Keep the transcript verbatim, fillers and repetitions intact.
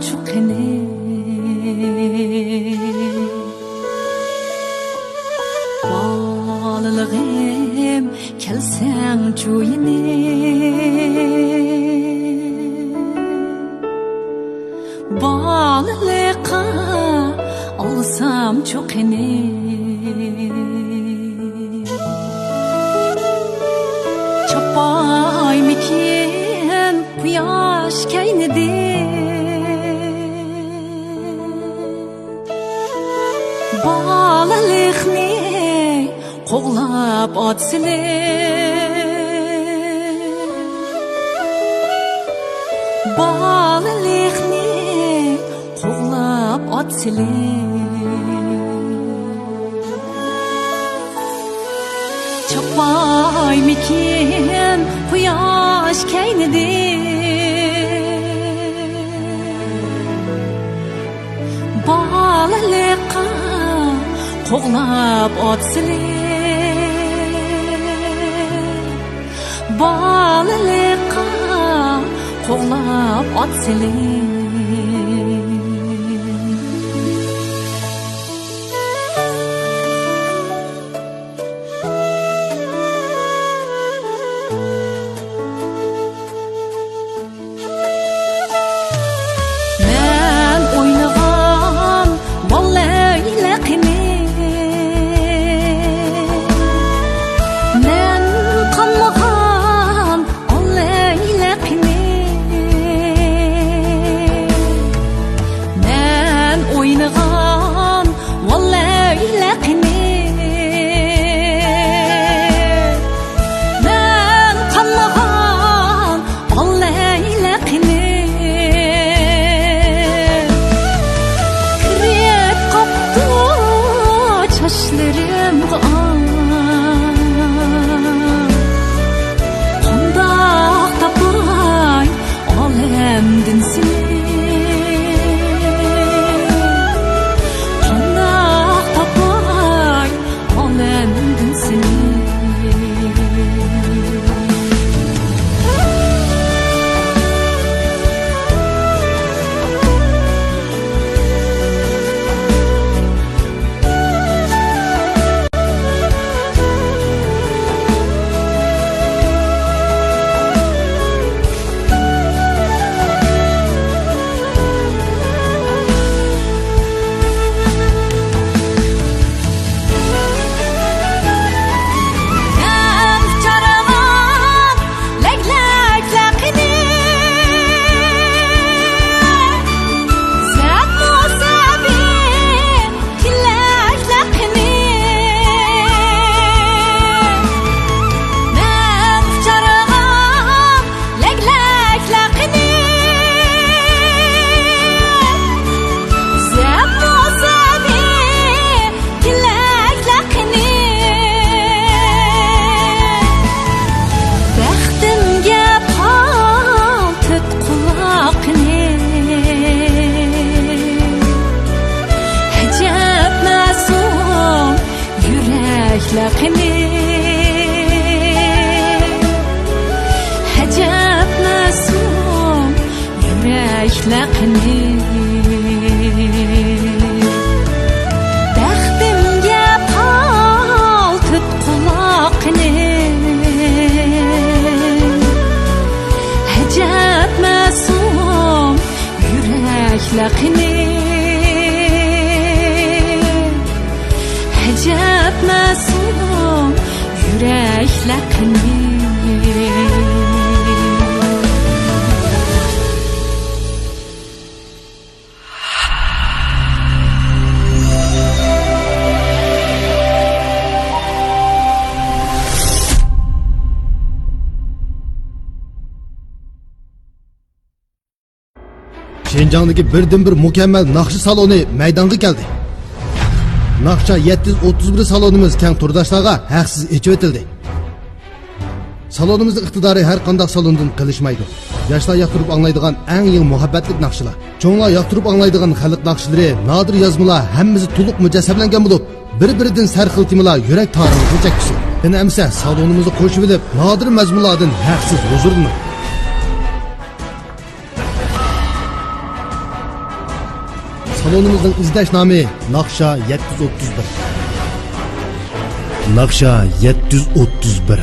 چۇ قېنى. بالىلىغىم كەلسەڭچۇ يېنى. بالىلىققا ئالسامچۇ قېنى. چاپايمىكىن قۇياش كەينىدىن. بالىلىقنى قوغلاپ ئات سېلىپ. بالىلىقنى قوغلاپ ئات سېلىپ. چاپايمىكىن قۇياش كەينىدىن. بالىلىققا قوغلاپ ئات سېلىپ. بالىلىققا قوغلاپ ئات سېلىپ. مەن ئوينىغان بالىلىقىنى، مەن قانمىغان بالىلىقىنى، مەن ئوينىغان بالىلىقىنى، مەن قانمىغان بالىلىقىنى. كىرىپ قاپتۇ چاچلىرىمغا. قانداق تاپاي ئالەمدىن سېنى؟ قانداق تاپاي ئالەمدىن سېنى؟ تىلەكلىقىنى، مەن ئۇچارغان لەگلەكلىقىنى، زەممۇ سەنى تىلەكلىقىنى، بەختىمگە پالتىت قۇلاقنى، ئەجەب مەسۇم يۈرەكلىقىنى، ئەجەب مەسۇم يۈرەكلىقىنى. بەختىمگە پالتىت قۇلاقنى، ئەجەب مەسۇم يۈرەكلىقىنى، ئەجەب مەسۇم يۈرەكلىقىنى. شىنجاڭدىكى بىردىنبىر مۇكەممەل ناخشا سالونى مەيدانغا كەلدى. ناخشا يەتتە يۈز ئوتتۇز بىر سالونىمىز كەڭ تورداشلارغا ھەقسىز ئېچىۋېتىلدى. سالونىمىزنىڭ ئىقتىدارى ھەر قانداق سالوندىن قېلىشمايدۇ. ياشلار ياقتۇرۇپ ئاڭلايدىغان ئەڭ يېڭى مۇھەببەتلىك ناخشىلار، چوڭلار ياقتۇرۇپ ئاڭلايدىغان خەلق ناخشىلىرى، نادىر يازمىلار ھەممىسى تولۇق مۇجەسسەملەنگەن بولۇپ، بىر-بىرىدىن سەرخىل تېمىلار يۈرەك تارىڭىزنى چەككۈسى. قېنى ئەمىسە سالونىمىزنى قوشۇۋېلىپ، نادىر مەزمۇنلاردىن ھەقسىز ھۇزۇرلىنىڭ. سالونىمىزنىڭ ئىزدەش نامى ناخشا يەتتە يۈز ئوتتۇز بىر. ناخشا يەتتە يۈز ئوتتۇز بىر.